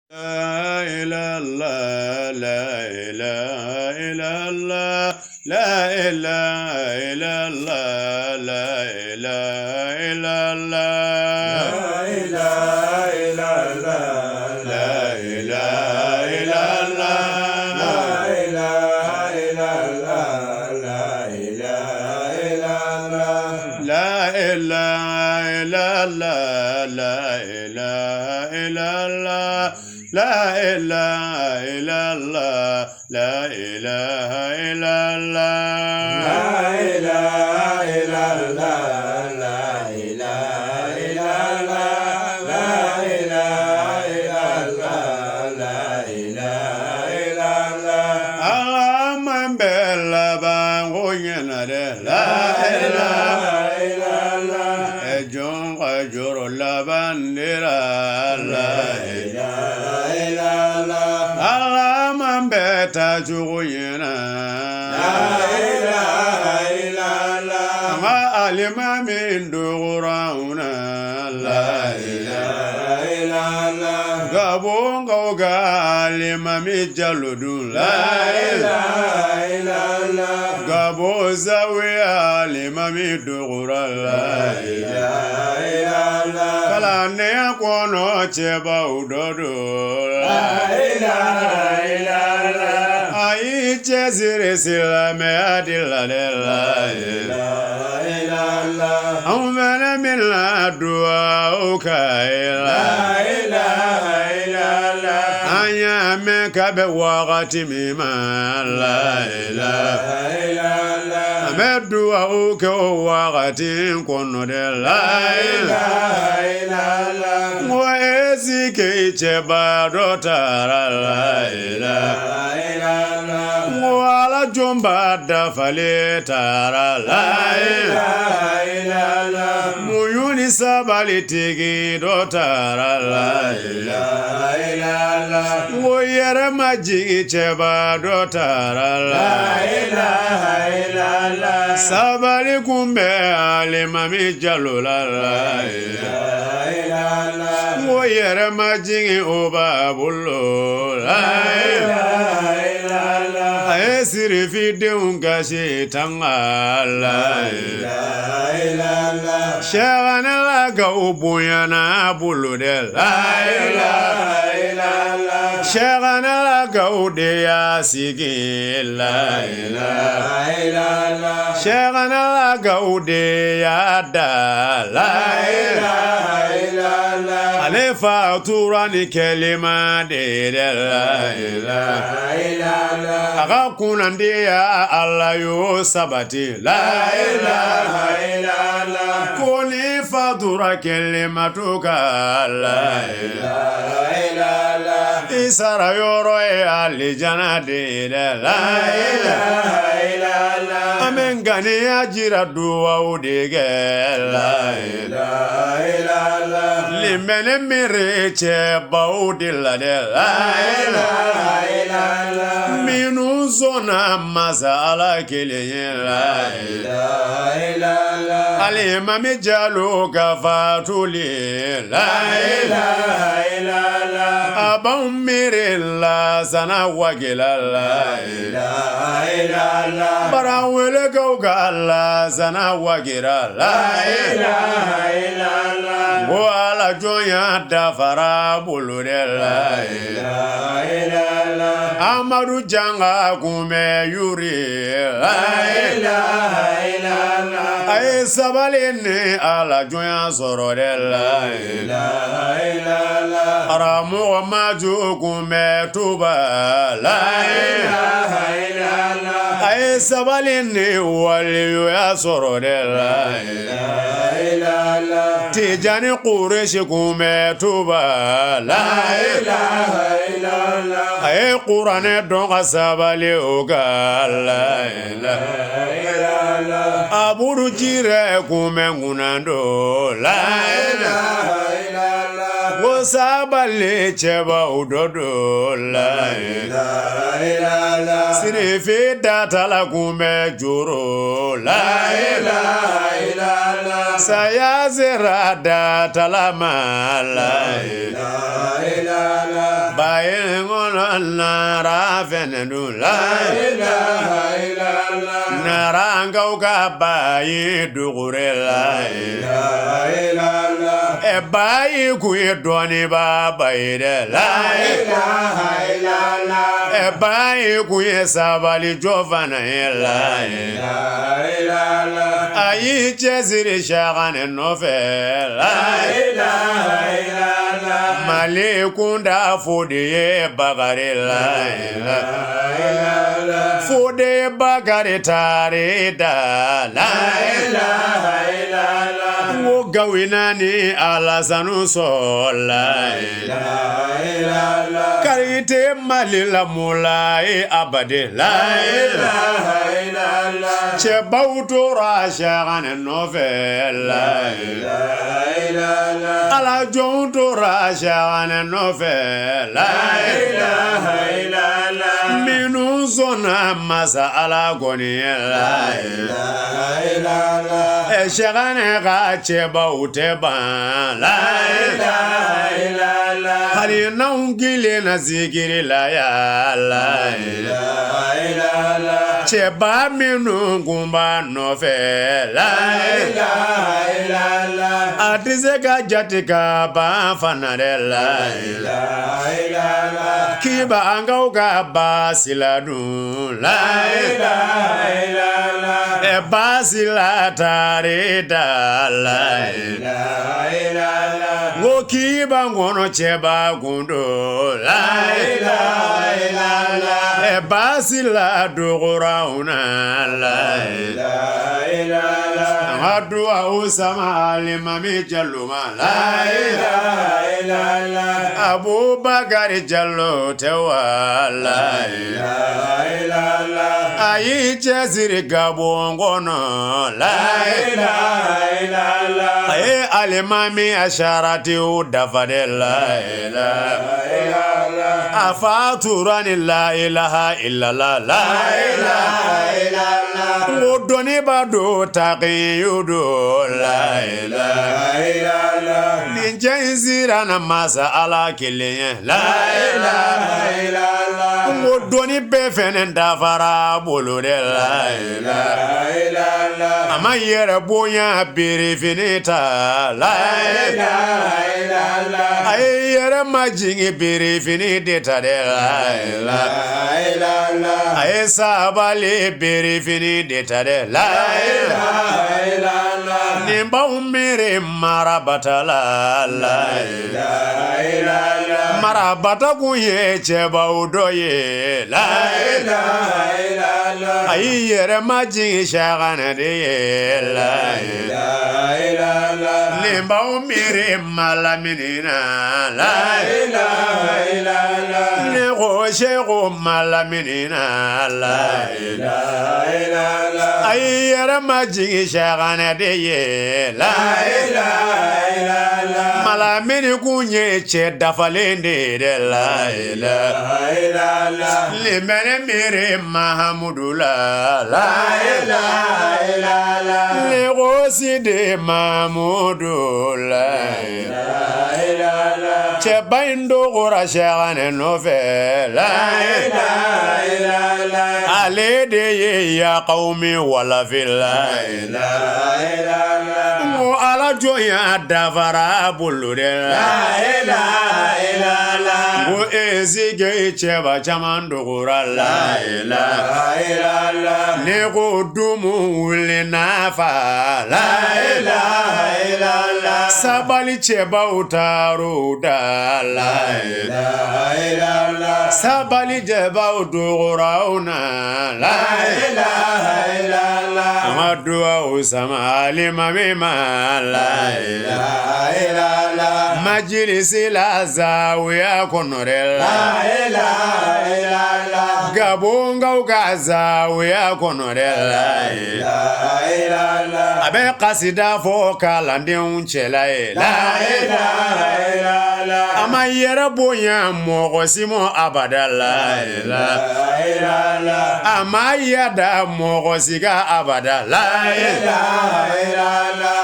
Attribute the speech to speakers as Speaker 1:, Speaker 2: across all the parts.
Speaker 1: La ilaha la ilaha illallah la ilaha illallah la ilaha illallah
Speaker 2: La ilaha illallah,
Speaker 1: la ilaha illallah
Speaker 2: la ilaha illallah, la ilaha illallah,
Speaker 1: la ilaha illallah la ilaha illallah la ilaha illallah la ilaha illallah
Speaker 2: la ilaha illallah, la ilaha illallah, la ilaha illallah, la ilaha illallah.
Speaker 1: Ala man bɛ laban ko ɲɛna dɛ la ilaha
Speaker 2: illallah,
Speaker 1: ɛ jɔn ka jɔrɔ laban de la la ilaha
Speaker 2: illallah,
Speaker 1: Ala man bɛ taa cogo ɲɛna
Speaker 2: la ilaha illallah.
Speaker 1: An ka alimami dogora anw na la ilaha
Speaker 2: illallah,
Speaker 1: Gabonkaw ka alimami jalo dun la ilaha
Speaker 2: illallah,
Speaker 1: Gabo zawiya alimami dogora la ilaha
Speaker 2: illallah,
Speaker 1: Kalandenya kɔnɔ cɛbaw dɔ don
Speaker 2: la ilaha illallah,
Speaker 1: A y'i cɛsiri silamɛya de la dɛ la ilaha
Speaker 2: illallah,
Speaker 1: Anw fɛnɛ bɛna duwawu k'a ye la
Speaker 2: la ilaha illallah,
Speaker 1: An y'a mɛn k'a bɛ wagati min ma la ilaha
Speaker 2: illallah,
Speaker 1: An bɛ duwawu kɛ o wagati in kɔnɔ dɛ la ilaha
Speaker 2: illallah,
Speaker 1: N ko esike cɛba dɔ taara la ilaha
Speaker 2: illallah,
Speaker 1: N ko ala jɔnba dafalen taara la ilaha
Speaker 2: illallah,
Speaker 1: Muɲu ni sabali tigi dɔ taara la ilaha
Speaker 2: illallah,
Speaker 1: N ko yɛrɛ ma jigi cɛba dɔ taara la
Speaker 2: ilaha illallah,
Speaker 1: Sabali kun bɛ alimami jalo la la ilaha
Speaker 2: illallah,
Speaker 1: N ko yɛrɛ ma jigi o b'a bolo la ilaha
Speaker 2: illallah,
Speaker 1: A ye sirifidenw kasi tanga la ilaha
Speaker 2: illallah,
Speaker 1: Sɛgɛnɛlakaw bonyana a bolo dɛ la ilaha
Speaker 2: illallah,
Speaker 1: Sɛgɛnɛlakaw de y'a sigi la ilaha
Speaker 2: illallah,
Speaker 1: Sɛgɛnɛlakaw de y'a da la ilaha
Speaker 2: illallah,
Speaker 1: Ale fatura ni kɛlɛma de ye dɛ la ilaha
Speaker 2: illallah,
Speaker 1: A ka kunnandiya Ala y'o sabati la ilaha
Speaker 2: illallah,
Speaker 1: Ko ni fatura kɛlɛma to ka la ilaha
Speaker 2: illallah,
Speaker 1: I sara yɔrɔ ye alijana de ye dɛ la ilaha
Speaker 2: illallah,
Speaker 1: An bɛ ŋaniya jira duwawu de kɛ la ilaha
Speaker 2: illallah,
Speaker 1: Nin bɛ ne miiri cɛbaw de la dɛ la ilaha
Speaker 2: illallah,
Speaker 1: Minnu sɔnna masa Ala kelen ye la ilaha
Speaker 2: illallah,
Speaker 1: Alimami Jalo ka fatuli la ilaha
Speaker 2: illallah,
Speaker 1: A b'anw miiri la sana wagila la ilaha
Speaker 2: illallah,
Speaker 1: Barawelekaw ka la sana wagira la ilaha
Speaker 2: illallah,
Speaker 1: Ko ala jɔnya dafara bolo de la ilaha
Speaker 2: illallah,
Speaker 1: Amadu Janga kun bɛ yuri la ilaha
Speaker 2: illallah,
Speaker 1: A ye sabali ni ala jɔnya sɔrɔ dɛ la ilaha
Speaker 2: illallah,
Speaker 1: Karamɔgɔ Maju kun bɛ Tuba la ilaha
Speaker 2: illallah,
Speaker 1: A ye sabali ni waliyuya sɔrɔ dɛ la ilaha
Speaker 2: illallah,
Speaker 1: Tijani Kuresi kun bɛ Tuba la ilaha
Speaker 2: illallah,
Speaker 1: A ye kuranɛ dɔn ka sabali o kan la ilaha
Speaker 2: illallah,
Speaker 1: Abudu Jirɛ kun bɛ Ŋunando la ilaha
Speaker 2: illallah,
Speaker 1: Ko sabali cɛbaw dɔ don la ilaha
Speaker 2: illallah,
Speaker 1: Sirifi datala kun bɛ joro la ilaha
Speaker 2: illallah,
Speaker 1: Saya sera datala ma la ilaha
Speaker 2: illallah,
Speaker 1: Bayi kɔnɔ nara fɛnɛ dun la.
Speaker 2: Ilaha illallah.
Speaker 1: Narankaw ka bayi dugure la.
Speaker 2: La ilaha.
Speaker 1: Ɛ bayi kun ye dɔnnibaa ba ye dɛ la.
Speaker 2: Ilaha illallah.
Speaker 1: Ɛ bayi kun ye sabali jɔ fana ye la.
Speaker 2: La ilaha.
Speaker 1: A y'i cɛsiri Sakanɛ nɔfɛ la.
Speaker 2: Ilaha illallah.
Speaker 1: Mali kunda Fode ye Bakari la.
Speaker 2: La ilaha.
Speaker 1: Fode Bakari taari da la.
Speaker 2: Ilaha illallah.
Speaker 1: N ko Gawina ni Alasanu sɔrɔla.
Speaker 2: La ilaha.
Speaker 1: Karite Mali la Mulayi abade la.
Speaker 2: Ilaha illallah.
Speaker 1: Cɛbaw tora Sakanɛ nɔfɛ la.
Speaker 2: La ilaha.
Speaker 1: Ala jɔnw tora Sakanɛ nɔfɛ la.
Speaker 2: Ilaha illallah.
Speaker 1: Minnu sɔnna masa Ala kɔni ye la.
Speaker 2: La ilaha.
Speaker 1: Ɛ Sakanɛ ka cɛbaw tɛ ban la.
Speaker 2: Ilaha illallah.
Speaker 1: Hali n'anw kelenna zikiri la ya la.
Speaker 2: La ilaha.
Speaker 1: Cɛba minnu kun b'a nɔfɛ la.
Speaker 2: Ilaha illallah.
Speaker 1: A tɛ se ka jate ka ban fana dɛ la.
Speaker 2: La ilaha.
Speaker 1: Kiba an kaw ka baasi la dun la.
Speaker 2: Ilaha illallah.
Speaker 1: Ɛ baasi la taari da la.
Speaker 2: La ilaha.
Speaker 1: N ko kiba kɔnɔ cɛba kun don la.
Speaker 2: Ilaha illallah.
Speaker 1: Ɛ baasi la dogora anw na la.
Speaker 2: La ilaha.
Speaker 1: An ka duwawu sama alimami Jalo ma la.
Speaker 2: Ilaha illallah.
Speaker 1: Abubakari Jalo tɛ wa la.
Speaker 2: La ilaha.
Speaker 1: A y'i cɛsiri Gabon kɔnɔ la.
Speaker 2: Ilaha illallah.
Speaker 1: A ye alimami asharatiw dafa de la.
Speaker 2: La ilaha.
Speaker 1: A fatura ni la ilaha illallah la.
Speaker 2: Ilaha illallah.
Speaker 1: N ko dɔnniba don taqiyu don la.
Speaker 2: La ilaha.
Speaker 1: Nin cɛ in siranna masa Ala kelen ye la.
Speaker 2: Ilaha illallah.
Speaker 1: N ko dɔnni bɛɛ fɛnɛ dafara a bolo de la.
Speaker 2: La ilaha.
Speaker 1: A ma yɛrɛ bonya birifini ta la.
Speaker 2: Ilaha illallah.
Speaker 1: A ye yɛrɛ majigin birifini de ta de la.
Speaker 2: La ilaha.
Speaker 1: A ye sabali birifini de ta de la.
Speaker 2: Ilaha illallah.
Speaker 1: Nin b'anw miiri marabata la la.
Speaker 2: La ilaha.
Speaker 1: Marabata kun ye cɛbaw dɔ ye la.
Speaker 2: Ilaha illallah.
Speaker 1: A y'i yɛrɛ majigin Sakanɛ de ye la.
Speaker 2: La ilaha.
Speaker 1: Nin b'anw miiri Malamini na la.
Speaker 2: Ilaha illallah.
Speaker 1: Ne ko Seku Malamini na la.
Speaker 2: La ilaha.
Speaker 1: A y'i yɛrɛ majigin Sakanɛ de ye la.
Speaker 2: Ilaha illallah.
Speaker 1: Malamini kun ye cɛ dafalen de ye dɛ la.
Speaker 2: La ilaha.
Speaker 1: Nin bɛ ne miiri Mahamudu la la.
Speaker 2: Ilaha illallah.
Speaker 1: Ne ko Sidi Mahamudu la.
Speaker 2: La ilaha.
Speaker 1: Cɛba in dogora Sakanɛ nɔfɛ la.
Speaker 2: Ilaha illallah.
Speaker 1: Ale de ye ya qawmi walafi la.
Speaker 2: La ilaha.
Speaker 1: N ko Ala jɔnya dafara a bolo de la.
Speaker 2: La ilaha illallah.
Speaker 1: N ko ezike cɛba caman dogora la.
Speaker 2: La ilaha.
Speaker 1: Ne ko dumu wuli nafa la.
Speaker 2: Ilaha illallah.
Speaker 1: Sabali cɛbaw taar'u da la.
Speaker 2: La ilaha.
Speaker 1: Sabali cɛbaw dogora u na la.
Speaker 2: Ilaha illallah.
Speaker 1: An ka duwawu sama alimami ma la.
Speaker 2: La ilaha.
Speaker 1: Majilisi la zawiya kɔnɔ dɛ la.
Speaker 2: La ilaha illallah.
Speaker 1: Gabonkaw ka zawiya kɔnɔ dɛ la.
Speaker 2: La ilaha.
Speaker 1: A bɛ kasida fɔ kalandenw cɛla ye la.
Speaker 2: La ilaha illallah.
Speaker 1: A ma yɛrɛ bonya mɔgɔ si ma abada la a ma yada mɔgɔ si kan abada la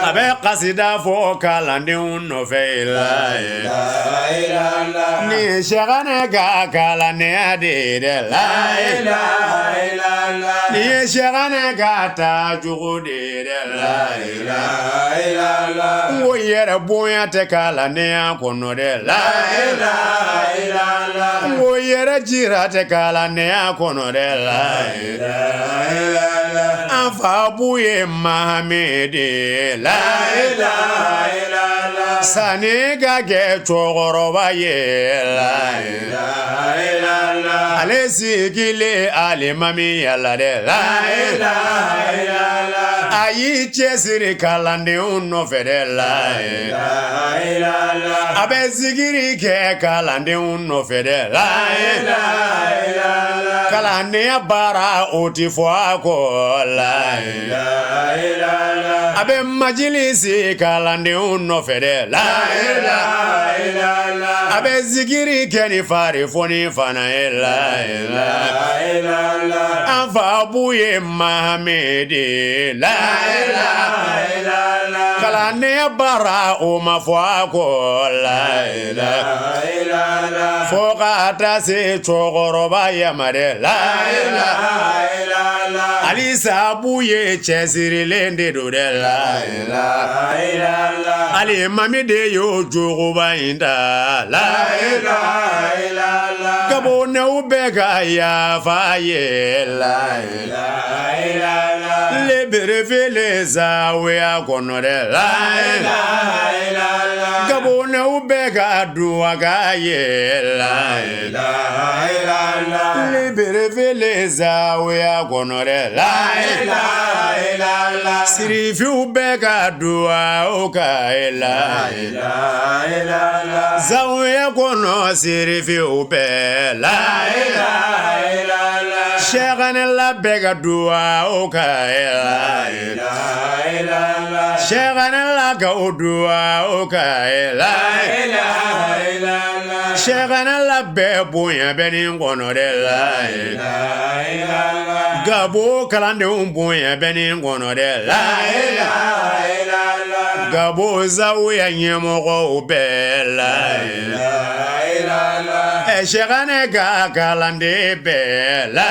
Speaker 1: a bɛ kasida fɔ kalandenw nɔfɛ la ni Sɛkanɛ ka kalandenya de ye dɛ la ni ye Sɛkanɛ ka taacogo de ye dɛ la n ko yɛrɛ bonya tɛ kalandenya kɔnɔ dɛ la n ko yɛrɛ jira tɛ kalandenya kɔnɔ dɛ la an fa Buye Mahamidi la sanni ka kɛ cɛkɔrɔba ye la ale sigilen alimamiya la dɛ la a y'i cɛsiri kalandenw nɔfɛ dɛ la a bɛ zikiri kɛ kalandenw nɔfɛ dɛ la kalandenya baara o ti fɔ a kɔ la a bɛ majilisi kalandenw nɔfɛ dɛ la a bɛ zikiri kɛ ni fari foni fana ye la an fa Buye Mahamidi la kalandenya baara o ma fɔ a kɔ la fo ka taa se cɛkɔrɔba ya ma dɛ la halisa Buye cɛsirilen de don dɛ la alimami de y'o jogoba in ta la Gabonɛw bɛɛ ka yafa ye la Libreville zawiya kɔnɔ dɛ la Gabonɛw bɛɛ ka duwa k'a ye la Libreville zawiya kɔnɔ dɛ la Sirifiw bɛɛ ka duwa k'a ye la Zawiya kɔnɔ sirifiw bɛɛ la Sɛkanɛla bɛɛ ka duwa k'a ye la Sɛkanɛla ka o duwa k'a ye la Sɛkanɛla bɛɛ bonya bɛ nin kɔnɔ dɛ la Gabo kalandenw bonya bɛ nin kɔnɔ dɛ la Gabo zawiya ɲɛmɔgɔw bɛɛ la Sɛkanɛ ka kalanden bɛɛ la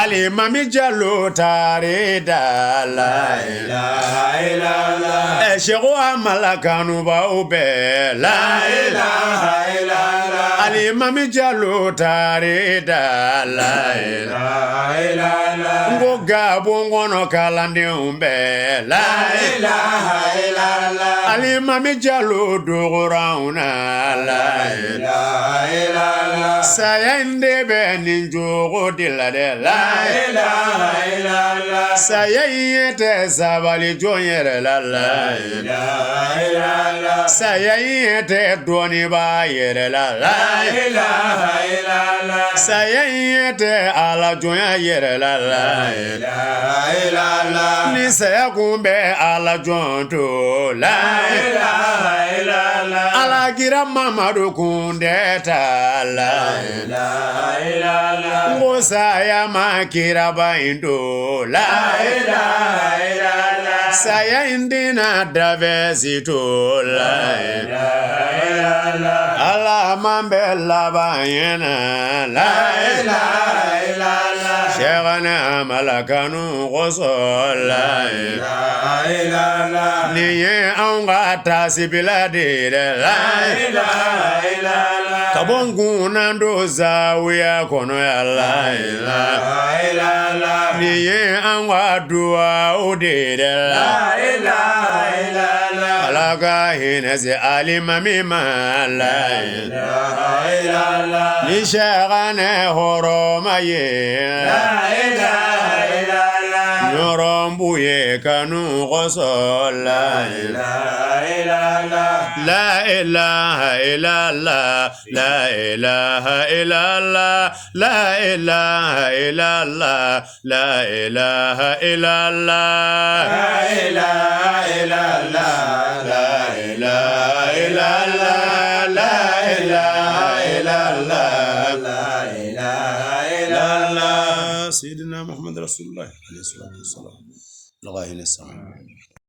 Speaker 1: Alimami Jalo taari da la Sɛku Amala kanubaw bɛɛ la Alimami Jalo taari da la n ko Gabon kɔnɔ kalandenw bɛɛ la Alimami Jalo dogora anw na la saya in de bɛ nin cogo de la dɛ la saya in ye tɛ sabali jɔn yɛrɛ la la saya in ye tɛ dɔnnibaa yɛrɛ la la saya in ye tɛ ala jɔnya yɛrɛ la la ni saya kun bɛ ala jɔn to la ala kira Mamadu kun tɛ taa la n ko saya ma kiraba in to la saya in tɛna dafɛ si to la ala man bɛ laban ɲɛna la Sɛkanɛ Amala kanu kosɔn la nin ye anw ka taasibila de ye dɛ la ka bɔ n kunna don zawiya kɔnɔ ya la nin ye anw ka duwawu de ye dɛ la ala ka hinɛ se alimami ma la ni Sɛkanɛ hɔrɔma ye Ɲɔrɔ Buye kanu kosɔn la la ilaha illallah la ilaha illallah la ilaha illallah la ilaha illallah la ilaha illallah la ilaha ilaha illallah.
Speaker 2: La ilaha illallah.
Speaker 1: سيدنا محمد رسول الله عليه الصلاة والسلام. لغاية السلام.